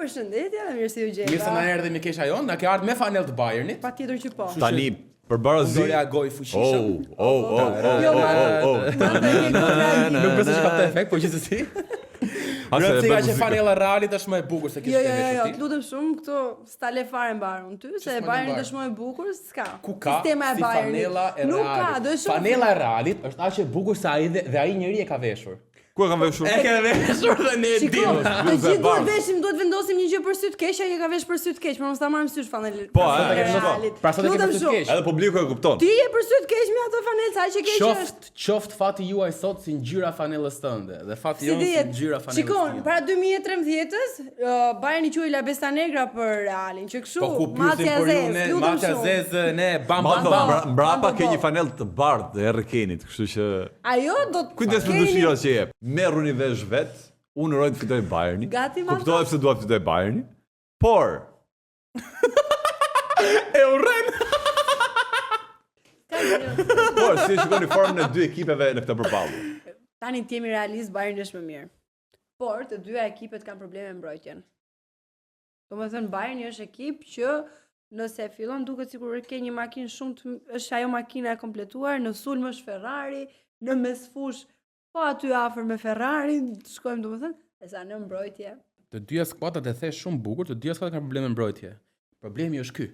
Përshëndetje dhe mirë se ju gjeta. Mirë se na erdhe mikesha jonë, na ke ardhur me fanellë të Bayernit. Patjetër që po. Tani për barazi. Do reagoj fuqishëm. Oh, oh, oh, oh, Jo, oh, oh, oh. Nuk besoj që ka këtë efekt, po gjithsesi. A se e Rëndësi ka bën që muzikën. fanella e Realit është më e bukur se Jo, kishte jo, jo, veshur jo, ti. të lutem shumë, këto s'ta le fare mbarë unë ty, se s'ma le Bayerni mbarë? është më e bukur, s'ka. Ku ka Sistema e si Bayernit. fanella e Nuk ka, Realit. do e shohim. Fanella e Realit është aq e bukur sa ai dhe, dhe ai njeri e ka veshur. Ku e kam veshur? E ke veshur dhe ne e Shiko, dim. të gjithë duhet veshim, duhet vendosim një gjë për sy të keq, ai e ka vesh për sy të keq, por mos ta marrim sysh fanellën. Po, e e, shiko. Realit. Pra sot e ke Lutem për sy të shumë. keq. Edhe publiku e kupton. Ti je për sy të keq me ato fanellë, sa aq e keq është. Qoft, qoft fati juaj sot si ngjyra fanellës tënde dhe fati Si jonë si dihet, ngjyra fanellës Shikon, time. para 2013-ës, uh, Bayerni quhej La Besta Negra për Realin, që kështu, Po ku pyesim macja për ju zezë, ne, lutem macja shumë. zezë, ne bam bam Mato, bam. mbra- mbrapa Bam, ke bam. një fanellë të bardhë të Harry Kane-it, kështu që Ajo do të kujdes me keni- dëshirat që jep. Merruni vesh vet, unë uroj të fitoj Bayerni. Gati, Mato? Kuptohet pse dua të fitoj Bayerni. Por, E urren. por si e shikoni formën e dy ekipeve në këtë përballje? Tani të jemi realist, Bayerni është më mirë. Por të dyja ekipet kanë probleme me mbrojtjen. Domethënë Bayerni është ekip që nëse fillon duket sikur ke një makinë shumë të është ajo makina e kompletuar, në sulm është Ferrari, në mesfush po aty afër me Ferrarin, shkojmë domethënë, e sa në mbrojtje. Të dyja skuadrat e the shumë bukur, të dyja skuadrat kanë probleme me mbrojtje. Problemi është ky,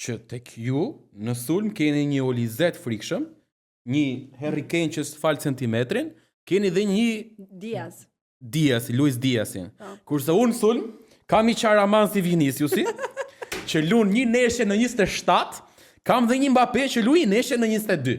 që tek ju në sulm keni një Olizet frikshëm, një Harry Kane që s'fal centimetrin, keni dhe një Diaz. Diaz, Luis Diazin. Po. Kurse unë në sulm kam një Qaraman si Viniciusi, që lun një ndeshje në 27, kam dhe një Mbappé që luan një ndeshje në 22.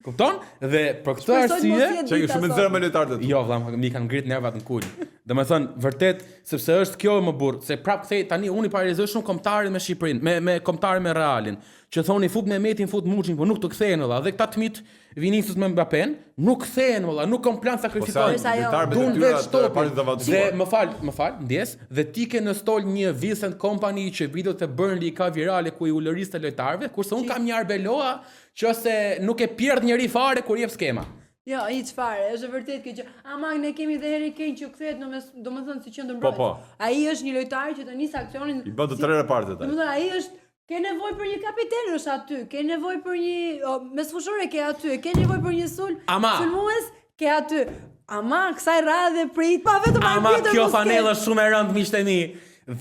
Kupton? Dhe për këtë Shpresoj të mos arsye, jetë Që ke dita shumë sot. zero me lojtarët e tu. Jo, vlla, mi kanë ngrit nervat në kul. Domethënë, vërtet, sepse është kjo më burr, se prap kthej tani unë i paralizoj shumë kombëtarin me Shqipërinë, me me kombëtarin me Realin, që thoni fut Mehmetin, fut Muçin, po nuk të kthehen vëlla. Dhe këta të mit Vinicius me Mbappén, nuk kthehen vëlla, nuk kanë plan Po sa sakrifikojnë. Ndërsa jo. lojtarë me Dun detyra veç të topin. partit të Dhe avancuar. më fal, më fal, ndjes, dhe ti ke në stol një Vincent Kompany që videot e Burnley ka virale ku i ulëriste lojtarëve, kurse un kam një Arbeloa që se nuk e pjerdh njeri fare kur jep skema. Jo, hiç fare, është e vërtet kjo gjë. Ama ne kemi dhe Harry Kane që kthehet në mes, domethënë si qendër Po, mbrojtës. po. Ai është një lojtar që të nis aksionin. I bën të tre repartet ai. Domethënë ai është ke nevojë për një kapiten është aty, ke nevojë për një o, mesfushore ke aty, ke nevojë për një sul, Ama. sulmues ke aty. Ama kësaj radhe prit, pa vetëm Ama arbitër kjo mos ke. fanellë është shumë e rëndë miqtë e mi.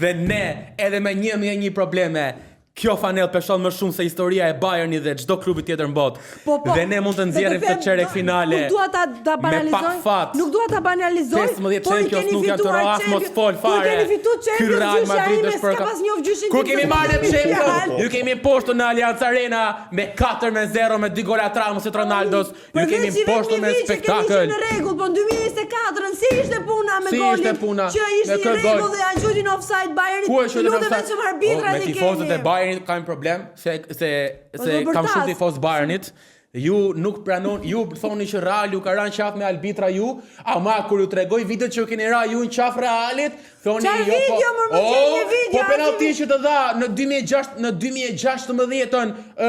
Dhe ne, edhe me 1001 probleme, kjo fanellë peshon më shumë se historia e Bayernit dhe çdo klubi tjetër në botë. Po, po. Dhe ne mund të Se nxjerrim të them, këtë çerek do- finale. Nuk dua ta ta Me banalizoj. pak fat. Nuk dua ta banalizoj. 15 por i Champions keni nuk janë të fituar ro as mos Champions- fol fare. Kur keni fituar Ky Champions, Real gjyshja Madrid ime është për s'ka ka- pas njoh gjyshin Kur tim kemi se marrë kemi Champions, fjalë. ju kemi poshtu në Allianz Arena me 4-0 me dy gola të Ramos e të Ronaldos, ju Përveç kemi i vetmi poshtu me vit që kemi spektakël. qenë në rregull, po në 2024-ën si ishte puna me Si golin? ishte puna? Që ishte Me i kë gol? rregull dhe janë quajtur në offside Bayernit. Ku është Lutem vetëm arbitrat Me i kemi. tifozët e Bayernit kam problem se se Po se do kam bërtas. shumë tifoz Bayernit. Ju nuk pranon, ju thoni që Real ju ka rënë qafë me arbitra ju, ama kur ju tregoj videot që ju keni ra ju në qafë Realit, thoni Çfarë jo po. video, mor, më O, gjej një video, Po aty penallti vi- që të dha në 2006 në 2016-ën, ë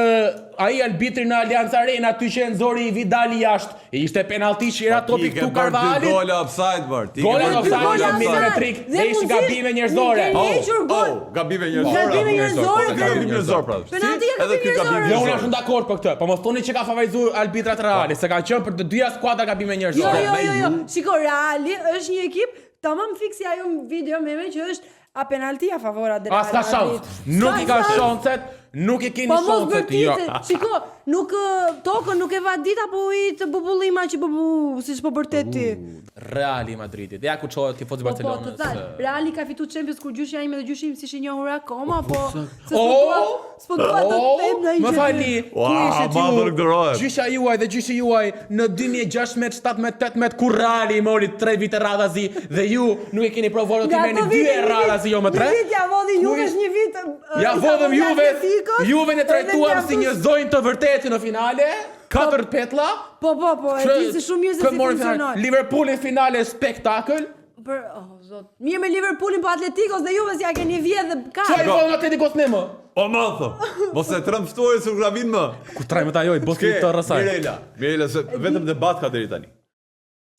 ai arbitri në Allianz Arena aty që e nxori Vidali jashtë, ishte penallti që i ra Po, Ti topi ke këtu bërë dy Carvajalit. Gola offside bër. Ti ke Gola bërë dy offside, gola gola offside. milimetrik, Dhe dhe ishin mundësisht gabime njerëzore. nuk Oh, keni hequr gol. oh, gabime njerëzore. Gabime njerëzore, Po, Gabim njerëzor pra. Penallti ka Edhe gabim ky gabim njerëzor. Jo, unë jam njerëzor. shumë dakord për këtë, po mos thoni që ka favorizuar arbitrat reale, se ka qenë për të dyja skuadra gabime Jo, njerëzore. jo, Me jo, jo. ju- Shiko, Reali është një ekip tamam fiksi ajo video meme që është a penalti a favor a As ka shans. Nuk i ka shanset, nuk i keni Po mos shanset. Jo. bërtite. Shiko, nuk ë, tokën nuk e vadit apo i të bubullima që po bu, siç po bërtet ti. Reali i Madridit. Ja ku çohet tifozi Po po, të Barcelonës. thal, Reali ka fitu Champions kur gjyshja ime dhe gjyshi im s'ishin njohur akoma, po se O, s'po dua, s'po dua të o, them ndonjë Më gjë. falni, ku Ua, ishit ma ju? nuk durohet. Gjysha juaj dhe gjyshi juaj në 2016, 17, 18 kur Reali i mori 3 vite radhazi dhe ju nuk e keni provuar të Nga merrni ato 2 vite, një radhazi vit- jo më 3. Një vit ja vodhi Ku Juves, ish- një vit ë, Ja i vodhëm vodhi Juve, Atletikos, Juve ne edhe trajtuam si mjaftu- një zonjë të vërtetë në finale, katër petlla. Po po po, e di se shumë mirë se Kë si mori finale? funksionon. Liverpooli në finale spektakël. Për oh zot. Mirë me Liverpoolin po Atletikos dhe Juves ja keni vjedh dhe ka. Çfarë i vodhën Atletikos ne më? O ma tho. Mos e trëm ftuarin se nuk na vin më. Ku trajmët ajo i bosi Ke, të rrësaj. Mirela, Mirela se vetëm debat ka deri tani.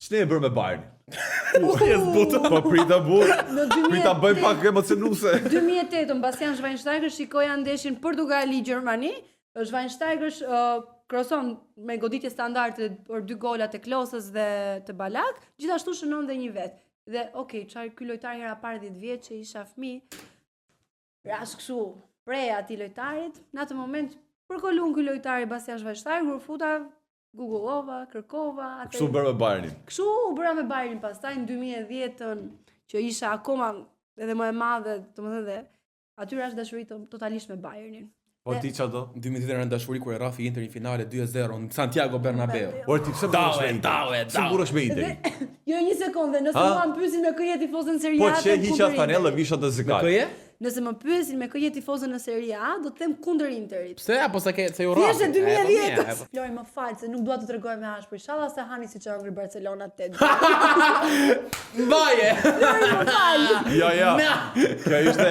Ç'ne e bërë me Bayernin? Po prita burr. Në 2008 Prita bëjmë pak emocionuese. 2008 Bastian Schweinsteiger shikoja ndeshjen Portugali-Gjermani. Schweinsteiger uh, kroson me goditje standarde për dy gola të Klosës dhe të Balak, gjithashtu shënon dhe një vet. Dhe okay, çfarë ky lojtar hera parë 10 vjeç që isha fëmijë, rash kështu prej atij lojtarit. Në atë moment përkolun ky lojtari Bastian Schweinsteiger, u futa Google-ova, kërkova, atë Kështu bërë me Bayernin. Kështu u bëra me Bayernin pastaj në 2010-ën që isha akoma edhe më e madhe, domethënë dhe aty rash dashuri to- totalisht me Bayernin. Po ti ça do? Në 2010 rënë dashuri kur e rafi Inter në finale 2-0 në Santiago Bernabeu. Por ti pse mburresh me Dawe, Interin? dawe, Pse dawe. mburresh me Interin? Jo një sekondë, nëse Ha? mua më pyesin me kë je tifoze në Serie Po A, që them hiqa kundër fanellë Interit. visha të Me zikal. kë je? Nëse më pyesin me kë je tifoze në Serie A, do të them kundër Interit. Pse apo sa ke se ju rafi? Thjesht e E, po mirë, 2010. e, po. Flori më fal se nuk dua të tregoj me ashpër. Inshallah se hani siç e hëngri Barcelona 8. Mbaje. Flori më fal. Jo, jo. Kjo ishte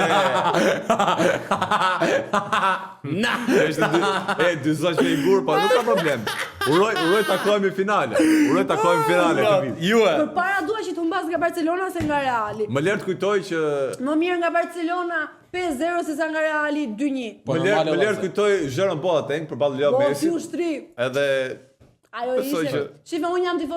Na. kjo ishte dy, e dy zogj me një gur, po nuk ka problem. Uroj, uroj takohemi në finale. Uroj takohemi në finale këtë vit. Jue. Përpara dua që të humbas nga Barcelona se nga Reali. Më lër të kujtoj që Më mirë nga Barcelona 5-0 se sa nga Reali 2-1. Po më lër normale më lër vllazë. të kujtoj Jerome Boateng përballë Leo Po, Messi. si ushtri. Edhe Ajo Besoj ishte. që- Shife, unë jam tifoz.